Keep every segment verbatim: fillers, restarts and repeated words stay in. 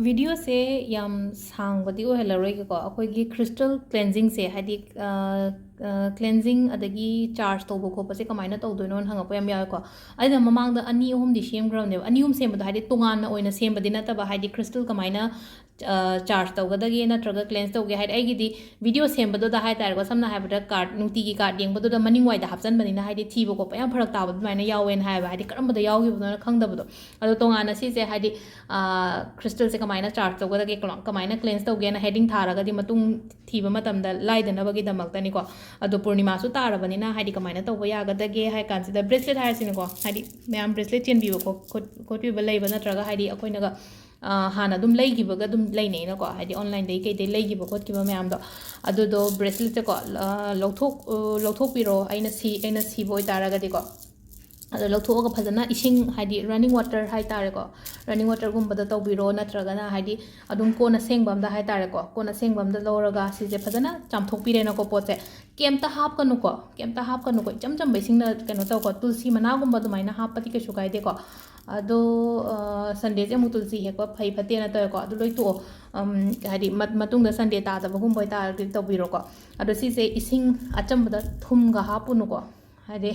ꯚꯤꯗꯤꯑꯣꯁꯦ ꯌꯥꯝ ꯁꯥꯡꯕꯗꯤ ꯑꯣꯏꯍꯜꯂꯔꯣꯏꯒꯦꯀꯣ꯫ ꯑꯩꯈꯣꯏꯒꯤ crystal cleansingꯁꯦ, ꯍꯥꯏꯗꯤ, ꯑ, ꯑ, cleansing ꯑꯗꯒꯤ charge ꯇꯧꯕ ꯈꯣꯠꯄꯁꯦ ꯀꯃꯥꯏꯅ ꯇꯧꯗꯣꯏꯅꯣꯅ ꯍꯪꯉꯛꯄ ꯌꯥꯝ ꯌꯥꯎꯋꯦꯀꯣ꯫ ꯑꯩꯅ ꯃꯃꯥꯡꯗ ꯑꯅꯤ ꯑꯍꯨꯝꯗꯤ ꯁꯦꯝꯈ꯭ꯔꯕꯅꯦꯕ꯫ ꯑꯅꯤ ꯑꯍꯨꯝ ꯁꯦꯝꯕꯗꯣ, ꯍꯥꯏꯗꯤ, ꯇꯣꯉꯥꯟꯅ ꯑꯣꯏꯅ ꯁꯦꯝꯕꯗꯤ ꯅꯠꯇꯕ, ꯍꯥꯏꯗꯤ, crystal ꯀꯃꯥꯏꯅ, ꯑ, charge ꯇꯧꯒꯗꯒꯦ ꯅꯠꯇ꯭ꯔꯒ cleanse ꯇꯧꯒꯦ, ꯍꯥꯏꯗꯤ, ꯑꯩꯒꯤꯗꯤ ꯚꯤꯗꯤꯑꯣ ꯁꯦꯝꯕꯗꯨꯗ ꯍꯥꯏ ꯇꯥꯔꯦꯀꯣ, ꯁꯝꯅ ꯍꯥꯏꯔꯕꯗ card, ꯅꯨꯡꯇꯤꯒꯤ card ꯌꯦꯡꯕꯗꯨꯗ ꯃꯅꯤꯡ ꯋꯥꯏꯗ ꯍꯥꯞꯆꯟꯕꯅꯤꯅ, ꯍꯥꯏꯗꯤ, ꯊꯤꯕ ꯈꯣꯠꯄ ꯌꯥꯝ ꯐꯔꯛ ꯇꯥꯕ ꯑꯗꯨꯃꯥꯏꯅ ꯌꯥꯎꯋꯦꯅ ꯍꯥꯏꯌꯦꯕ, ꯍꯥꯏꯗꯤ, ꯀꯔꯝꯕꯗ ꯌꯥꯎꯈꯤꯕꯅꯣꯅ ꯈꯪꯗꯕꯗꯣ꯫ ꯑꯗꯣ ꯇꯣꯉꯥꯟꯅ ꯁꯤꯁꯦ, ꯍꯥꯏꯗꯤ, ꯑ, crystalꯁꯦ ꯀꯃꯥꯏꯅ charge ꯇꯧꯒꯗꯒꯦ, ꯀꯃ-, ꯀꯃꯥꯏꯅ cleanse ꯇꯧꯒꯦꯅ heading ꯊꯥꯔꯒꯗꯤ ꯃꯇꯨꯡ ꯊꯤꯕ ꯃꯇꯝꯗ ꯂꯥꯏꯗꯅꯕꯒꯤꯗꯃꯛꯇꯅꯤꯀꯣ꯫ ꯑꯗꯣ ꯄꯨꯔꯅꯤꯃꯥꯁꯨ ꯇꯥꯔꯕꯅꯤꯅ, ꯍꯥꯏꯗꯤ, ꯀꯃꯥꯏꯅ ꯇꯧꯕ ꯌꯥꯒꯗꯒꯦ ꯍꯥꯏ ꯀꯥꯟꯁꯤꯗ, bracelet ꯍꯥꯏꯔꯁꯤꯅꯦꯀꯣ, ꯍꯥꯏꯗꯤ, ꯃꯌꯥꯝ bracelet ꯆꯦꯟꯕꯤꯕ ꯈꯣꯠ-, ꯈꯣꯠ-, ꯈꯣꯠꯄꯤꯕ ꯂꯩꯕ, ꯅꯠꯇ꯭ꯔꯒ, ꯍꯥꯏꯗꯤ, ꯑꯩꯈꯣꯏꯅꯒ, ꯑ, ꯍꯥꯟꯅ ꯑꯗꯨꯝ ꯂꯩꯈꯤꯕꯒ ꯑꯗꯨꯝ ꯂꯩꯅꯩꯅꯀꯣ, ꯍꯥꯏꯗꯤ, onlineꯗꯒꯤ ꯀꯩꯗꯩ ꯂꯩꯈꯤꯕ ꯈꯣꯠꯈꯤꯕ ꯃꯌꯥꯝꯗꯣ, ꯑꯗꯨꯗꯣ braceletꯁꯦꯀꯣ, ꯑ, ꯂꯧꯊꯣꯛ-, ꯑ, ꯂꯧꯊꯣꯛꯄꯤꯔꯣ, ꯑꯩꯅ ꯁꯤ-, ꯑꯩꯅ ꯁꯤꯕ ꯑꯣꯏꯇꯥꯔꯒꯗꯤꯀꯣ꯫ ꯑꯗꯣ ꯂꯧꯊꯣꯛꯑꯒ ꯐꯖꯅ ꯏꯁꯤꯡ, ꯍꯥꯏꯗꯤ, running water ꯍꯥꯏ ꯇꯥꯔꯦꯀꯣ, running waterꯒꯨꯝꯕꯗ ꯇꯧꯕꯤꯔꯣ, ꯅꯠꯇ꯭ꯔꯒꯅ, ꯍꯥꯏꯗꯤ, ꯑꯗꯨꯝ ꯀꯣꯟ ꯑꯁꯦꯡꯕ ꯑꯝꯗ ꯍꯥꯏ ꯇꯥꯔꯦꯀꯣ, ꯀꯣꯟ ꯑꯁꯦꯡꯕ ꯑꯝꯗ ꯂꯧꯔꯒ ꯁꯤꯁꯦ ꯐꯖꯅ ꯆꯥꯝꯊꯣꯛꯄꯤꯔꯦꯅꯀꯣ꯫ ꯄꯣꯠꯁꯦ ꯀꯩꯝꯇ ꯍꯥꯞꯀꯅꯨꯀꯣ, ꯀꯩꯝꯇ ꯍꯥꯞꯀꯅꯨꯀꯣ, ꯏꯆꯝ ꯆꯝꯕ ꯏꯁꯤꯡꯅ ꯀꯩꯅꯣ ꯇꯧꯀꯣ, ꯇꯨꯜꯁꯤ ꯃꯅꯥꯒꯨꯝꯕ ꯑꯗꯨꯃꯥꯏꯅ ꯍꯥꯞꯄꯗꯤ ꯀꯩꯁꯨ ꯀꯥꯏꯗꯦꯀꯣ꯫ ꯑꯗꯣ, ꯑ, Sundayꯁꯦ ꯑꯃꯨꯛ ꯇꯨꯜꯁꯤ ꯍꯦꯛꯄ ꯐꯩ ꯐꯠꯇꯦꯅ ꯇꯧꯋꯦꯀꯣ, ꯑꯗꯨ ꯂꯣꯏ ꯇꯣꯛꯑꯣ꯫ ꯑꯝ, ꯍꯥꯏꯗꯤ, ꯃꯠ-, ꯃꯇꯨꯡꯗ Sunday ꯇꯥꯗꯕꯒꯨꯝꯕ ꯑꯣꯏꯇꯥꯔꯒꯗꯤ ꯇꯧꯕꯤꯔꯣꯀꯣ꯫ ꯑꯗꯣ ꯁꯤꯁꯦ ꯏꯁꯤꯡ ꯑꯆꯝꯕꯗ ꯊꯨꯝꯒ ꯍꯥꯞꯄꯨꯅꯨꯀꯣ꯫ ꯍꯥꯏꯗꯤ,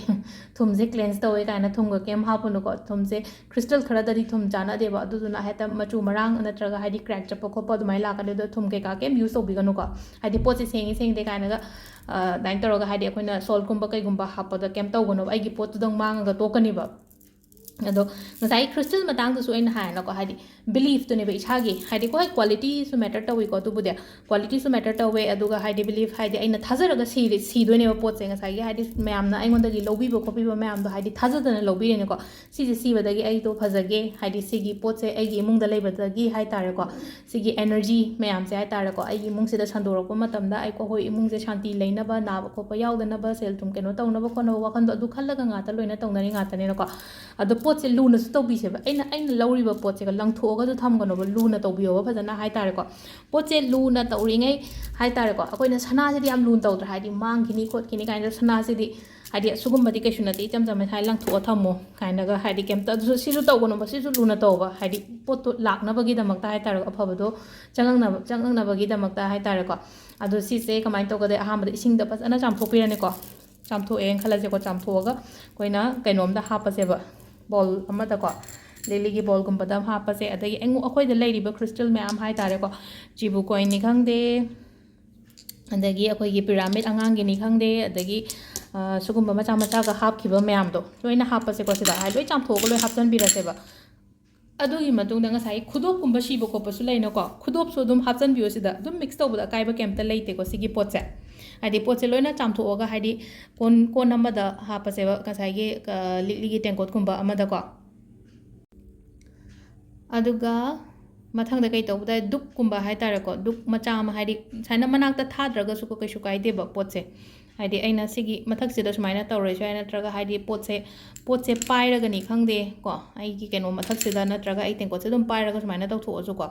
ꯊꯨꯝꯁꯦ cleanse ꯇꯧꯋꯦ ꯀꯥꯏꯅ ꯊꯨꯝꯒ ꯀꯩꯝ ꯍꯥꯞꯄꯨꯅꯨꯀꯣ꯫ ꯊꯨꯝꯁꯦ, crystal ꯈꯔꯗꯗꯤ ꯊꯨꯝ ꯆꯥꯟꯅꯗꯦꯕ, ꯑꯗꯨꯗꯨꯅ ꯍꯦꯛꯇ ꯃꯆꯨ ꯃꯔꯥꯡ ꯅꯠꯇ꯭ꯔꯒ, ꯍꯥꯏꯗꯤ, crack ꯆꯠꯄ ꯈꯣꯠꯄ ꯑꯗꯨꯃꯥꯏꯅ ꯂꯥꯛꯀꯅꯤ꯫ ꯑꯗꯣ ꯊꯨꯝ ꯀꯩꯀꯥ ꯀꯩꯝ use ꯇꯧꯕꯤꯒꯅꯨꯀꯣ꯫ ꯍꯥꯏꯗꯤ, ꯄꯣꯠꯁꯦ ꯁꯦꯡꯉꯤ ꯁꯦꯡꯗꯦ ꯀꯥꯏꯅꯒ, ꯑ, ꯑꯗꯨꯃꯥꯏꯅ ꯇꯧꯔꯒ, ꯍꯥꯏꯗꯤ, ꯑꯩꯈꯣꯏꯅ saltꯀꯨꯝꯕ ꯀꯩꯒꯨꯝꯕ ꯍꯥꯞꯄꯗ ꯀꯩꯝ ꯇꯧꯒꯅꯣꯕ, ꯑꯩꯒꯤ ꯄꯣꯠꯇꯨꯗꯪ ꯃꯥꯡꯉꯒ ꯇꯣꯛꯀꯅꯤꯕ꯫ ꯑꯗꯣ ꯉꯁꯥꯏ crystal ꯃꯇꯥꯡꯗꯁꯨ ꯑꯩꯅ ꯍꯥꯏꯔꯦꯅꯀꯣ, ꯍꯥꯏꯗꯤ, beliefꯇꯨꯅꯦꯕ ꯏꯁꯥꯒꯤ, ꯍꯥꯏꯗꯤꯀꯣ, ꯍꯣꯏ, qualityꯁꯨ matter ꯇꯧꯋꯤꯀꯣ, ꯑꯗꯨꯕꯨꯗꯤ qualityꯁꯨ matter ꯇꯧꯋꯦ, ꯑꯗꯨꯒ, ꯍꯥꯏꯗꯤ, belief ꯍꯥꯏꯗꯤ ꯑꯩꯅ ꯊꯥꯖꯔꯒ ꯁꯤꯔꯤ-, ꯁꯤꯗꯣꯏꯅꯦꯕ ꯄꯣꯠꯁꯦ꯫ ꯉꯁꯥꯏꯒꯤ, ꯍꯥꯏꯗꯤ, ꯃꯌꯥꯝꯅ ꯑꯩꯉꯣꯟꯗꯒꯤ ꯂꯧꯕꯤꯕ ꯈꯣꯠꯄꯤꯕ ꯃꯌꯥꯝꯗꯣ, ꯍꯥꯏꯗꯤ, ꯊꯥꯖꯗꯅ ꯂꯧꯕꯤꯔꯦꯅꯀꯣ꯫ ꯁꯤꯁꯦ ꯁꯤꯕꯗꯒꯤ ꯑꯩꯗꯣ ꯐꯖꯒꯦ, ꯍꯥꯏꯗꯤ, ꯁꯤꯒꯤ ꯄꯣꯠꯁꯦ ꯑꯩꯒꯤ ꯏꯃꯨꯡꯗ ꯂꯩꯕꯗꯒꯤ ꯍꯥꯏ ꯇꯥꯔꯦꯀꯣ, ꯁꯤꯒꯤ energy ꯃꯌꯥꯝꯁꯦ ꯍꯥꯏ ꯇꯥꯔꯦꯀꯣ, ꯑꯩꯒꯤ ꯏꯃꯨꯡꯁꯤꯗ ꯁꯟꯗꯣꯔꯛꯄ ꯃꯇꯝꯗ ꯑꯩꯈꯣꯏ ꯏꯃꯨꯡꯁꯦ ꯁꯥꯟꯇꯤ ꯂꯩꯅꯕ, ꯅꯥꯕ ꯈꯣꯠꯄ ꯌꯥꯎꯗꯅꯕ, ꯁꯦꯜ ꯊꯨꯝ ꯀꯩꯅꯣ ꯇꯧꯅꯕ ꯈꯣꯠꯅꯕ ꯋꯥꯈꯜꯗꯣ ꯑꯗꯨ ꯈꯜꯂꯒ ꯉꯥꯛꯇ ꯂꯣꯏꯅ ꯇꯧꯅꯔꯤ ꯉꯥꯛꯇꯅꯤꯅꯀꯣ꯫ ꯑꯗꯣ ꯄꯣꯠꯁꯦ ꯂꯨꯅꯁꯨ ꯇꯧꯕꯤꯁꯦꯕ꯫ ꯑꯩꯅ, ꯑꯩꯅ ꯂꯧꯔꯤꯕ ꯄꯣꯠꯁꯦꯒ ꯂꯪꯊꯣꯛꯑꯒꯁꯨ ꯊꯝꯒꯅꯣꯕ, ꯂꯨꯅ ꯇꯧꯕꯤꯌꯣꯕ ꯐꯖꯅ ꯍꯥꯏ ꯇꯥꯔꯦꯀꯣ꯫ ꯄꯣꯠꯁꯦ ꯂꯨꯅ ꯇꯧꯔꯤꯉꯩ ꯍꯥꯏ ꯇꯥꯔꯦꯀꯣ, ꯑꯩꯈꯣꯏꯅ ꯁꯅꯥꯁꯤꯗꯤ ꯌꯥꯝ ꯂꯨꯅ ꯇꯧꯗ꯭ꯔꯥ, ꯍꯥꯏꯗꯤ ꯃꯥꯡꯈꯤꯅꯤ ꯈꯣꯠꯈꯤꯅꯤ ꯀꯥꯏꯅ꯫ ꯁꯅꯥꯁꯤꯗꯤ ꯍꯥꯏꯗꯤ ꯑꯁꯤꯒꯨꯝꯕꯗꯤ ꯀꯩꯁꯨ ꯅꯠꯇꯦ, ꯏꯆꯝ ꯆꯝꯅ ꯁꯨꯃꯥꯏꯅ ꯂꯪꯊꯣꯛꯑ ꯊꯝꯃꯣ ꯀꯥꯏꯅꯒ, ꯍꯥꯏꯗꯤ ꯀꯩꯝꯇ ꯑꯗꯨꯁꯨ, ꯁꯤꯁꯨ ꯇꯧꯒꯅꯣꯕ, ꯁꯤꯁꯨ ꯂꯨꯅ ꯇꯧꯕ, ꯍꯥꯏꯗꯤ ꯄꯣꯠꯇꯣ ꯂꯥꯛꯅꯕꯒꯤꯗꯃꯛꯇ ꯍꯥꯏ ꯇꯥꯔꯦꯀꯣ, ꯑꯐꯕꯗꯣ ꯆꯪꯉꯛꯅꯕ, ꯆꯪꯉꯛꯅꯕꯒꯤꯗꯃꯛꯇ ꯍꯥꯏ ꯇꯥꯔꯦꯀꯣ꯫ ꯑꯗꯣ ꯁꯤꯁꯦ ꯀꯃꯥꯏꯅ ꯇꯧꯒꯗꯦ? ꯑꯍꯥꯟꯕꯗ ꯏꯁꯤꯡꯗ ꯐꯖꯅ ꯆꯥꯝꯊꯣꯛꯄꯤꯔꯅꯤꯀꯣ꯫ ꯆꯥꯝꯊꯣꯛꯑꯦꯅ ꯈꯜꯂꯁꯦꯀꯣ, ꯆꯥꯝꯊꯣꯛꯑꯒ ꯑꯩꯈꯣꯏꯅ ꯀꯩꯅꯣꯝꯗ ꯍꯥꯞꯄꯁꯦꯕ, ꯕꯣꯜ ꯑꯃꯗꯀꯣ, ꯂꯤꯛꯂꯤꯒꯤ ꯕꯣꯜꯒꯨꯝꯕꯗ ꯑꯃ ꯍꯥꯞꯄꯁꯦ꯫ ꯑꯗꯒꯤ ꯑꯩꯉꯣ-, ꯑꯩꯈꯣꯏꯗ ꯂꯩꯔꯤꯕ ꯈ꯭ꯔꯤꯁꯇꯦꯜ ꯃꯌꯥꯝ ꯍꯥꯏ ꯇꯥꯔꯦꯀꯣ, ꯖꯤꯕꯨ ꯀꯣꯏꯟꯅꯤ ꯈꯪꯗꯦ, ꯑꯗꯒꯤ ꯑꯩꯈꯣꯏꯒꯤ ꯄꯤꯔꯥꯃꯤꯠ ꯑꯉꯥꯡꯒꯤꯅꯤ ꯈꯪꯗꯦ, ꯑꯗꯒꯤ, ꯑ, ꯁꯤꯒꯨꯝꯕ ꯃꯆꯥ ꯃꯆꯥꯒ ꯍꯥꯞꯈꯤꯕ ꯃꯌꯥꯝꯗꯣ ꯂꯣꯏꯅ ꯍꯥꯞꯄꯁꯦꯀꯣ ꯁꯤꯗ, ꯍꯥꯏ, ꯂꯣꯏ ꯆꯥꯝꯊꯣꯛꯑꯒ ꯂꯣꯏ ꯍꯥꯞꯆꯤꯟꯕꯤꯔꯁꯦꯕ꯫ ꯑꯗꯨꯒꯤ ꯃꯇꯨꯡꯗ ꯉꯁꯥꯏ ꯈꯨꯗꯣꯞꯀꯨꯝꯕ ꯁꯤꯕ ꯈꯣꯠꯄꯁꯨ ꯂꯩꯅꯀꯣ, ꯈꯨꯗꯣꯞꯁꯨ ꯑꯗꯨꯝ ꯍꯥꯞꯆꯤꯟꯕꯤꯌꯣ ꯁꯤꯗ, ꯑꯗꯨꯝ ꯃꯤꯛꯁ ꯇꯧꯕꯗ ꯑꯀꯥꯏꯕ ꯀꯩꯝꯇ ꯂꯩꯇꯦꯀꯣ ꯁꯤꯒꯤ ꯄꯣꯠꯁꯦ꯫ ꯍꯥꯏꯗꯤ ꯄꯣꯠꯁꯦ ꯂꯣꯏꯅ ꯆꯥꯝꯊꯣꯛꯑꯒ, ꯍꯥꯏꯗꯤ ꯀꯣꯟ, ꯀꯣꯟ ꯑꯃꯗ ꯍꯥꯞꯄꯁꯦꯕ, ꯉꯁꯥꯏꯒꯤ, ꯑ, ꯂꯤꯛꯂꯤꯒꯤ ꯇꯦꯡꯀꯣꯠꯀꯨꯝꯕ ꯑꯃꯗꯀꯣ꯫ ꯑꯗꯨꯒ ꯃꯊꯪꯗ ꯀꯩ ꯇꯧꯕꯗ, ꯗꯨꯛꯀꯨꯝꯕ ꯍꯥꯏ ꯇꯥꯔꯦꯀꯣ, ꯗꯨꯛ ꯃꯆꯥ ꯑꯃ, ꯍꯥꯏꯗꯤ ꯁꯨꯃꯥꯏꯅ ꯃꯅꯥꯛꯇ ꯊꯥꯗ꯭ꯔꯒꯁꯨꯀꯣ ꯀꯩꯁꯨ ꯀꯥꯏꯗꯦꯕ ꯄꯣꯠꯁꯦ꯫ ꯍꯥꯏꯗꯤ ꯑꯩꯅ ꯁꯤꯒꯤ ꯃꯊꯛꯁꯤꯗ ꯁꯨꯃꯥꯏꯅ ꯇꯧꯔꯁꯨ ꯌꯥꯏ, ꯅꯠꯇ꯭ꯔꯒ ꯍꯥꯏꯗꯤ ꯄꯣꯠꯁꯦ, ꯄꯣꯠꯁꯦ ꯄꯥꯏꯔꯒꯅꯤ ꯈꯪꯗꯦ ꯀꯣ, ꯑꯩꯒꯤ ꯀꯩꯅꯣ ꯃꯊꯛꯁꯤꯗ ꯅꯠꯇ꯭ꯔꯒ ꯑꯩ ꯇꯦꯡꯀꯣꯠꯁꯦ ꯑꯗꯨꯝ ꯄꯥꯏꯔꯒ ꯁꯨꯃꯥꯏꯅ ꯇꯧꯊꯣꯛꯑꯁꯨꯀꯣ,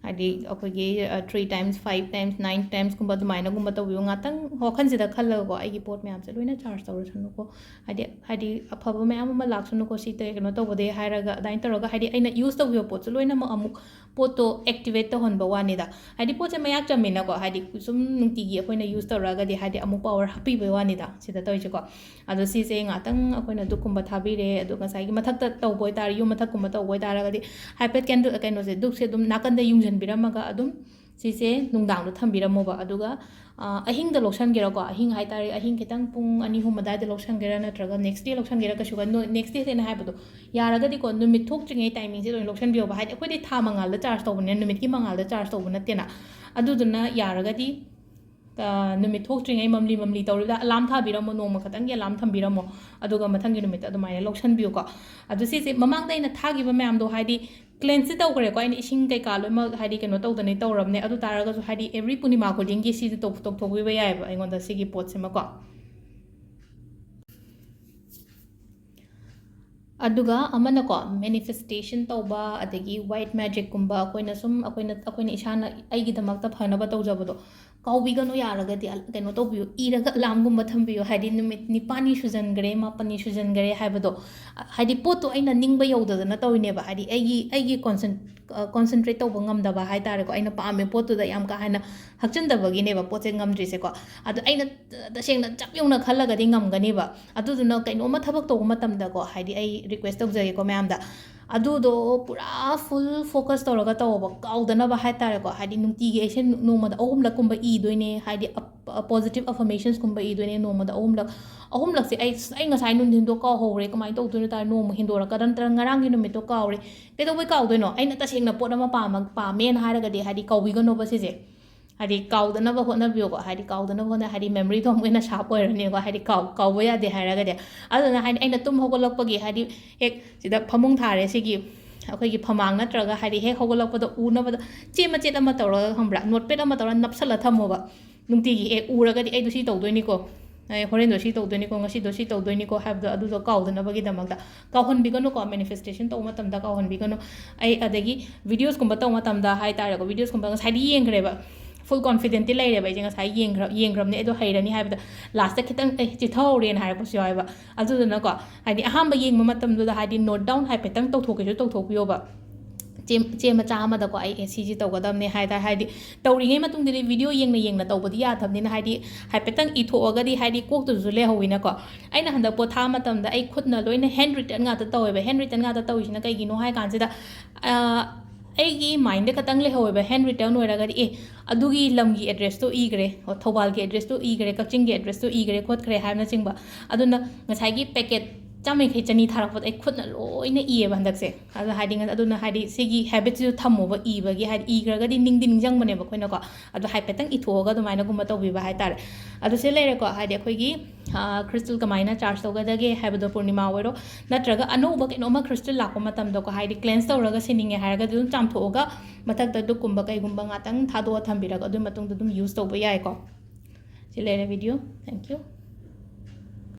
ꯍꯥꯏꯗꯤ ꯑꯩꯈꯣꯏꯒꯤ, ꯑ, three times, five times, nine timesꯀꯨꯝꯕ ꯑꯗꯨꯃꯥꯏꯅꯒꯨꯝꯕ ꯇꯧꯕꯤꯌꯨ꯫ ꯉꯥꯛꯇꯪ ꯋꯥꯈꯜꯁꯤꯗ ꯈꯜꯂꯒꯀꯣ, ꯑꯩꯒꯤ ꯄꯣꯠ ꯃꯌꯥꯝꯁꯦ ꯂꯣꯏꯅ ꯆꯥꯔꯖ ꯇꯧꯔꯁꯅꯨꯀꯣ, ꯍꯥꯏꯗꯤ, ꯍꯥꯏꯗꯤ ꯑꯐꯕ ꯃꯌꯥꯝ ꯑꯃ ꯂꯥꯛꯁꯅꯨꯀꯣ, ꯁꯤ ꯇ-, ꯀꯩꯅꯣ ꯇꯧꯕꯗꯒꯤ ꯍꯥꯏꯔꯒ, ꯑꯗꯨꯃꯥꯏꯅ ꯇꯧꯔꯒ, ꯍꯥꯏꯗꯤ ꯑꯩꯅ ꯌꯨꯁ ꯇꯧꯈꯤꯕ ꯄꯣꯠꯁꯦ ꯂꯣꯏꯅꯃꯛ ꯑꯃꯨꯛ ꯄꯣꯠꯇꯣ ꯑꯦꯛꯇꯤꯚꯦꯠ ꯇꯧꯍꯟꯕ ꯋꯥꯅꯤꯗ꯫ ꯍꯥꯏꯗꯤ ꯄꯣꯠꯁꯦ ꯃꯌꯥꯛ ꯆꯝꯃꯤꯅꯀꯣ, ꯍꯥꯏꯗꯤ ꯁꯨꯝ ꯅꯨꯡꯇꯤꯒꯤ ꯑꯩꯈꯣꯏꯅ ꯌꯨꯁ ꯇꯧꯔꯛꯑꯒꯗꯤ, ꯍꯥꯏꯗꯤ ꯑꯃꯨꯛ ꯄꯥꯋꯔ ꯍꯥꯞꯄꯤꯕꯩ ꯋꯥꯅꯤꯗ ꯁꯤꯗ ꯇꯧꯔꯤꯁꯦꯀꯣ꯫ ꯑꯗꯣ ꯁꯤꯁꯦ ꯉꯥꯛꯇꯪ ꯑꯩꯈꯣꯏꯅ ꯗꯨꯛꯀꯨꯝꯕ ꯊꯥꯕꯤꯔꯦ, ꯑꯗꯣ ꯉꯁꯥꯏꯒꯤ ꯃꯊꯛꯇ ꯇꯧꯕ ꯑꯣꯏꯇꯥꯔꯦ, ꯌꯨꯝ ꯃꯊꯛꯀꯨꯝꯕ ꯇꯧꯕ ꯑꯣꯏꯇꯥꯔꯒꯗꯤ ꯍꯥꯏꯐꯦꯠ ꯀꯦꯟꯗꯜ, ꯀꯩꯅꯣꯁꯦ, ꯗꯨꯛꯁꯦ ꯑꯗꯨꯝ ꯅꯥꯀꯟꯗ ꯌꯨꯡꯁꯤꯟꯕꯤꯔꯝꯃꯒ ꯑꯗꯨꯝ ꯁꯤꯁꯦ ꯅꯨꯡꯗꯥꯡꯗ ꯊꯝꯕꯤꯔꯝꯃꯣꯕ꯫ ꯑꯗꯨꯒ, ꯑ, ꯑꯍꯤꯡꯗ ꯂꯧꯁꯟꯒꯦꯔꯥꯀꯣ, ꯑꯍꯤꯡ ꯍꯥꯏꯇꯥꯔꯦ, ꯑꯍꯤꯡ ꯈꯤꯇꯪ ꯄꯨꯡ ꯑꯅꯤ ꯑꯍꯨꯝ ꯑꯗꯥꯏꯗ ꯂꯧꯁꯟꯒꯦꯔꯥ, ꯅꯠꯇ꯭ꯔꯒ ꯅꯦꯛꯁ ꯗꯦ ꯂꯧꯁꯟꯒꯦꯔꯥ, ꯀꯩꯁꯨ ꯀꯥꯏ-, ꯅꯣ-, ꯅꯦꯛꯁ ꯗꯦꯁꯦ ꯑꯩꯅ ꯍꯥꯏꯕꯗꯣ, ꯌꯥꯔꯒꯗꯤꯀꯣ, ꯅꯨꯃꯤꯠ ꯊꯣꯛꯇ꯭ꯔꯤꯉꯩ ꯇꯥꯏꯃꯤꯡꯁꯦ ꯂꯣꯏꯅ ꯂꯧꯁꯟꯕꯤꯌꯣꯕ꯫ ꯍꯥꯏꯗꯤ ꯑꯩꯈꯣꯏꯗꯤ ꯊꯥ ꯃꯉꯥꯜꯗ ꯆꯥꯔꯖ ꯇꯧꯕꯅꯤꯅ, ꯅꯨꯃꯤꯠꯀꯤ ꯃꯉꯥꯜꯗ ꯆꯥꯔꯖ ꯇꯧꯕ ꯅꯠꯇꯦꯅ꯫ ꯑꯗꯨꯗꯨꯅ ꯌꯥꯔꯒꯗꯤ, ꯑ, ꯅꯨꯃꯤꯠ ꯊꯣꯛꯇ꯭ꯔꯤꯉꯩ ꯃꯝꯂꯤ ꯃꯝꯂꯤ ꯇꯧꯔꯤꯕꯗ ꯑꯂꯥꯝ ꯊꯥꯕꯤꯔꯝꯃꯣ, ꯅꯣꯡꯃ ꯈꯛꯇꯪꯒꯤ ꯑꯂꯥꯝ ꯊꯝꯕꯤꯔꯝꯃꯣ꯫ ꯑꯗꯨꯒ ꯃꯊꯪꯒꯤ ꯅꯨꯃꯤꯠꯇ ꯑꯗꯨꯃꯥꯏꯅ ꯂꯧꯁꯟꯕꯤꯌꯨꯀꯣ꯫ ꯑꯗꯨ ꯁꯤꯁꯦ ꯃꯃꯥꯡꯗ ꯑꯩꯅ ꯊꯥꯈꯤꯕ ꯃꯌꯥꯝꯗꯣ, ꯍꯥꯏꯗꯤ ꯀ꯭ꯂꯦꯟꯁꯇꯤ ꯇꯧꯈ꯭ꯔꯦꯀꯣ, ꯑꯩꯅ ꯏꯁꯤꯡ ꯀꯩꯀꯥ ꯂꯣꯏꯅꯃꯛ, ꯍꯥꯏꯗꯤ, ꯀꯩꯅꯣ ꯇꯧꯗꯅ ꯇꯧꯔꯕꯅꯦ꯫ ꯑꯗꯨ ꯇꯥꯔꯒꯁꯨ, ꯍꯥꯏꯗꯤ, ꯑꯦꯕ꯭ꯔꯤ ꯄꯨꯔꯅꯤꯃꯥ ꯈꯨꯗꯤꯡꯒꯤ ꯁꯤꯁꯦ ꯇꯧ-, ꯇꯧꯊꯣꯛꯄꯤꯕ ꯌꯥꯏꯑꯕ ꯑꯩꯉꯣꯟꯗ, ꯁꯤꯒꯤ ꯄꯣꯠꯁꯤꯃꯀꯣ꯫ ꯑꯗꯨꯒ ꯑꯃꯅꯀꯣ, ꯃꯦꯅꯤꯐꯦꯁꯇꯦꯁꯟ ꯇꯧꯕ, ꯑꯗꯒꯤ ꯋꯥꯏꯠ ꯃꯦꯖꯤꯛꯀꯨꯝꯕ, ꯑꯩꯈꯣꯏꯅ ꯁꯨꯝ, ꯑꯩꯈꯣꯏꯅ, ꯑꯩꯈꯣꯏꯅ ꯏꯁꯥꯅ ꯑꯩꯒꯤꯗꯃꯛꯇ ꯐꯅꯕ ꯇꯧꯖꯕꯗꯣ, ꯀꯥꯎꯕꯤꯒꯅꯨ, ꯌꯥꯔꯒꯗꯤ ꯑꯜ-, ꯀꯩꯅꯣ ꯇꯧꯕꯤꯌꯨ, ꯏꯔꯒ ꯑꯂꯥꯝꯒꯨꯝꯕ ꯊꯝꯕꯤꯌꯨ꯫ ꯍꯥꯏꯗꯤ ꯅꯨꯃꯤꯠ ꯅꯤꯄꯥꯜꯅꯤ ꯁꯨꯖꯟꯈ꯭ꯔꯦ, ꯃꯥꯄꯜꯅꯤ ꯁꯨꯖꯟꯈ꯭ꯔꯦ ꯍꯥꯏꯕꯗꯣ, ꯑ, ꯍꯥꯏꯗꯤ ꯄꯣꯠꯇꯣ ꯑꯩꯅ ꯅꯤꯡꯕ ꯌꯧꯗꯗꯅ ꯇꯧꯔꯤꯅꯦꯕ꯫ ꯍꯥꯏꯗꯤ ꯑꯩꯒꯤ, ꯑꯩꯒꯤ concent-, ꯑ, concentrate ꯇꯧꯕ ꯉꯝꯗꯕ ꯍꯥꯏ ꯇꯥꯔꯦꯀꯣ꯫ ꯑꯩꯅ ꯄꯥꯝꯃꯦ ꯄꯣꯠꯇꯨꯗ ꯌꯥꯝ ꯀꯥ ꯍꯦꯟꯅ ꯍꯛꯆꯤꯟꯗꯕꯒꯤꯅꯦꯕ ꯄꯣꯠꯁꯦ ꯉꯝꯗ꯭ꯔꯤꯁꯦꯀꯣ꯫ ꯑꯗꯣ ꯑꯩꯅ ꯇ-, ꯇꯁꯦꯡꯅ ꯆꯞ ꯌꯧꯅ ꯈꯜꯂꯒꯗꯤ ꯉꯝꯒꯅꯤꯕ꯫ ꯑꯗꯨꯗꯨꯅ ꯀꯩꯅꯣꯝꯃ ꯊꯕꯛ ꯇꯧꯕ ꯃꯇꯝꯗꯀꯣ, ꯍꯥꯏꯗꯤ ꯑꯩ request ꯇꯧꯖꯒꯦꯀꯣ ꯃꯌꯥꯝꯗ, ꯑꯗꯨꯗꯣ ꯄꯨꯔꯥ full focus ꯇꯧꯔꯒ ꯇꯧꯋꯣꯕ, ꯀꯥꯎꯗꯅꯕ ꯍꯥꯏ ꯇꯥꯔꯦꯀꯣ꯫ ꯍꯥꯏꯗꯤ ꯅꯨꯡꯇꯤꯒꯤ ꯑꯩꯁꯦ ꯅꯣꯡꯃꯗ ꯑꯍꯨꯝꯂꯛꯀꯨꯝꯕ ꯏꯗꯣꯏꯅꯦ, ꯍꯥꯏꯗꯤ ꯑꯞ-, positive affirmations ꯀꯨꯝꯕ ꯏꯗꯣꯏꯅꯦ ꯅꯣꯡꯃꯗ ꯑꯍꯨꯝꯂꯛ꯫ ꯑꯍꯨꯝꯂꯛꯁꯦ ꯑꯩ, ꯑꯩ ꯉꯁꯥꯏ ꯅꯨꯡꯊꯤꯟꯗꯣ ꯀꯥꯎꯍꯧꯔꯦ, ꯀꯃꯥꯏꯅ ꯇꯧꯗꯣꯏꯅꯣ ꯇꯥꯔꯦ, ꯅꯣꯡꯃ ꯍꯦꯟꯗꯣꯔꯛꯀꯗ꯭ꯔꯥ, ꯅꯠꯇ꯭ꯔꯒ ꯉꯔꯥꯡꯒꯤ ꯅꯨꯃꯤꯠꯇꯣ ꯀꯥꯎꯔꯦ, ꯀꯩꯗꯧꯕꯩ ꯀꯥꯎꯗꯣꯏꯅꯣ? ꯑꯩꯅ ꯇꯁꯦꯡꯅ ꯄꯣꯠ ꯑꯃ ꯄꯥꯝꯃ-, ꯄꯥꯝꯃꯦꯅ ꯍꯥꯏꯔꯒꯗꯤ, ꯍꯥꯏꯗꯤ ꯀꯥꯎꯕꯤꯒꯅꯣꯕ ꯁꯤꯁꯦ꯫ ꯍꯥꯏꯗꯤ ꯀꯥꯎꯗꯅꯕ ꯍꯣꯠꯅꯕꯤꯌꯨꯀꯣ꯫ ꯍꯥꯏꯗꯤ ꯀꯥꯎꯗꯅꯕ ꯍꯣꯠꯅ-, ꯍꯥꯏꯗꯤ memory ꯗꯣ ꯑꯃꯨꯛ ꯍꯦꯟꯅ sharp ꯑꯣꯏꯔꯅꯤꯀꯣ꯫ ꯍꯥꯏꯗꯤ ꯀꯥꯎ-, ꯀꯥꯎꯕ ꯌꯥꯗꯦ ꯍꯥꯏꯔꯒꯗꯤ꯫ ꯑꯗꯨꯅ ꯍꯥꯏꯗꯤ ꯑꯩꯅ ꯇꯨꯝ ꯍꯧꯒꯠꯂꯛꯄꯒꯤ ꯍꯥꯏꯗꯤ ꯍꯦꯛ ꯁꯤꯗ ꯐꯃꯨꯡ ꯊꯥꯔꯦ, ꯁꯤꯒꯤ ꯑꯩꯈꯣꯏꯒꯤ ꯐꯃꯥꯡ ꯅꯠꯇ꯭ꯔꯒ ꯍꯥꯏꯗꯤ ꯍꯦꯛ ꯍꯧꯒꯠꯂꯛꯄꯗ ꯎꯅꯕꯗ ꯆꯦ ꯃꯆꯦꯠ ꯑꯃ ꯇꯧꯔꯒ, ꯈꯪꯕ꯭ꯔꯥ, notepad ꯑꯃ ꯇꯧꯔꯒ ꯅꯞꯁꯜꯂ ꯊꯝꯃꯣꯕ꯫ ꯅꯨꯡꯇꯤꯒꯤ ꯍꯦꯛ ꯎꯔꯒꯗꯤ ꯑꯩꯗꯣ ꯁꯤ ꯇꯧꯗꯣꯏꯅꯤꯀꯣ, ꯑꯩ ꯍꯣꯔꯦꯟꯗꯣ ꯁꯤ ꯇꯧꯗꯣꯏꯅꯤꯀꯣ, ꯉꯁꯤꯗꯣ ꯁꯤ ꯇꯧꯗꯣꯏꯅꯤꯀꯣ ꯍꯥꯏꯕꯗꯣ, ꯑꯗꯨꯗꯣ ꯀꯥꯎꯗꯅꯕꯒꯤꯗꯃꯛꯇ꯫ ꯀꯥꯎꯍꯟꯕꯤꯒꯅꯨꯀꯣ, manifestation ꯇꯧꯕ ꯃꯇꯝꯗ ꯀꯥꯎꯍꯟꯕꯤꯒꯅꯨ꯫ ꯑꯩ ꯑꯗꯒꯤ videos ꯀꯨꯝꯕ ꯇꯧꯕ ꯃꯇꯝꯗ ꯍꯥꯏ ꯇꯥꯔꯦꯀꯣ, videos ꯀꯨꯝꯕ ꯉꯁꯥꯏꯗꯤ ꯌꯦꯡꯈ꯭ꯔꯦꯕ, full confident ꯇꯤ ꯂꯩꯔꯦꯕ ꯑꯩꯁꯦ, ꯉꯁꯥꯏ ꯌꯦꯡꯈ꯭ꯔ-, ꯌꯦꯡꯈ꯭ꯔꯕꯅꯦ, ꯑꯩꯗꯣ ꯍꯩꯔꯅꯤ ꯍꯥꯏꯕꯗ, last ꯇ ꯈꯤꯇꯪ, "ꯑꯦ, ꯆꯤꯊꯍꯧꯔꯦꯅ" ꯍꯥꯏꯔꯛꯄꯁꯨ ꯌꯥꯎꯋꯦꯕ꯫ ꯑꯗꯨꯗꯨꯅꯀꯣ, ꯍꯥꯏꯗꯤ ꯑꯍꯥꯟꯕ ꯌꯦꯡꯕ ꯃꯇꯝꯗꯨꯗ ꯍꯥꯏꯗꯤ note down ꯍꯥꯏꯐꯦꯠꯇꯪ ꯇꯧꯊꯣꯛꯀꯦꯁꯨ ꯇꯧꯊꯣꯛꯄꯤꯌꯣꯕ꯫ ꯆꯦ, ꯆꯦ ꯃꯆꯥ ꯑꯃꯗꯀꯣ, "ꯑꯩ, ꯑꯦ, ꯁꯤꯁꯤ ꯇꯧꯒꯗꯕꯅꯦ" ꯍꯥꯏ ꯇꯥꯔꯦ꯫ ꯍꯥꯏꯗꯤ ꯇꯧꯔꯤꯉꯩ ꯃꯇꯨꯡꯗꯗꯤ video ꯌꯦꯡꯅ ꯌꯦꯡꯅ ꯇꯧꯕꯗꯤ ꯌꯥꯗꯕꯅꯤꯅ, ꯍꯥꯏꯗꯤ ꯍꯥꯏꯐꯦꯠꯇꯪ ꯏꯊꯣꯛꯑꯒꯗꯤ ꯍꯥꯏꯗꯤ ꯀꯣꯛꯇꯁꯨ ꯂꯩꯍꯧꯋꯤꯅꯀꯣ꯫ ꯑꯩꯅ ꯍꯟꯗꯛ ꯄꯣꯠ ꯊꯥꯕ ꯃꯇꯝꯗ ꯑꯩ ꯈꯨꯠꯅ ꯂꯣꯏꯅ handwritten ꯉꯥꯛꯇ ꯇꯧꯋꯦꯕ꯫ Handwritten ꯉꯥꯛꯇ ꯇꯧꯔꯤꯁꯤꯅ ꯀꯩꯒꯤꯅꯣ ꯍꯥꯏ ꯀꯥꯟꯁꯤꯗ, ꯑ, ꯑꯩꯒꯤ mind ꯗ ꯈꯛꯇꯪ ꯂꯩꯍꯧꯋꯦꯕ handwritten ꯑꯣꯏꯔꯒꯗꯤ, "ꯑꯦ, ꯑꯗꯨꯒꯤ ꯂꯝꯒꯤ address ꯇꯣ ꯏꯈ꯭ꯔꯦ, ꯑꯣ, ꯊꯧꯕꯥꯜꯒꯤ address ꯇꯣ ꯏꯈ꯭ꯔꯦ, ꯀꯛꯆꯤꯡꯒꯤ address ꯇꯣ ꯏꯈ꯭ꯔꯦ ꯈꯣꯠꯈ꯭ꯔꯦ" ꯍꯥꯏꯕꯅꯆꯤꯡꯕ꯫ ꯑꯗꯨꯅ ꯉꯁꯥꯏꯒꯤ packet ꯆꯥꯝꯃ ꯌꯥꯡꯈꯩ ꯆꯅꯤ ꯊꯥꯔꯛꯄꯗꯣ ꯑꯩ ꯈꯨꯠꯅ ꯂꯣꯏꯅ ꯏꯌꯦꯕ ꯍꯟꯗꯛꯁꯦ꯫ ꯑꯗꯣ ꯍꯥꯏꯗꯤ ꯉ-, ꯑꯗꯨꯅ ꯍꯥꯏꯗꯤ ꯁꯤꯒꯤ habit ꯁꯤꯁꯨ ꯊꯝꯃꯣꯕ ꯏꯕꯒꯤ, ꯍꯥꯏꯗꯤ ꯏꯈ꯭ꯔꯒꯗꯤ ꯅꯤꯡꯗꯤ ꯅꯤꯡꯁꯤꯡꯕꯅꯦꯕ ꯑꯩꯈꯣꯏꯅꯀꯣ꯫ ꯑꯗꯣ ꯍꯥꯏꯐꯦꯠꯇꯪ ꯏꯊꯣꯛꯑꯒ ꯑꯗꯨꯃꯥꯏꯅꯒꯨꯝꯕ ꯇꯧꯕꯤꯕ ꯍꯥꯏ ꯇꯥꯔꯦ꯫ ꯑꯗꯨ ꯁꯤ ꯂꯩꯔꯦꯀꯣ, ꯍꯥꯏꯗꯤ ꯑꯩꯈꯣꯏꯒꯤ, ꯑ, crystal ꯀꯃꯥꯏꯅ charge ꯇꯧꯒꯗꯒꯦ ꯍꯥꯏꯕꯗꯣ, ꯄꯨꯔꯅꯤꯃꯥ ꯑꯣꯏꯔꯣ, ꯅꯠꯇ꯭ꯔꯒ ꯑꯅꯧꯕ ꯀꯩꯅꯣꯝꯃ crystal ꯂꯥꯛꯄ ꯃꯇꯝꯗꯀꯣ, ꯍꯥꯏꯗꯤ cleanse ꯇꯧꯔꯒ ꯁꯤꯅꯤꯡꯉꯦ ꯍꯥꯏꯔꯒꯗꯤ ꯑꯗꯨꯝ ꯆꯥꯝꯊꯣꯛꯑꯒ ꯃꯊꯛꯇ ꯙꯨꯞꯀꯨꯝꯕ ꯀꯩꯒꯨꯝꯕ ꯉꯥꯛꯇꯪ ꯊꯥꯗꯣꯛꯑ ꯊꯝꯕꯤꯔꯒ ꯑꯗꯨꯒꯤ ꯃꯇꯨꯡꯗ ꯑꯗꯨꯝ use ꯇꯧꯕ ꯌꯥꯏꯀꯣ꯫ ꯁꯤ ꯂꯩꯔꯦ video꯫ Thank you꯫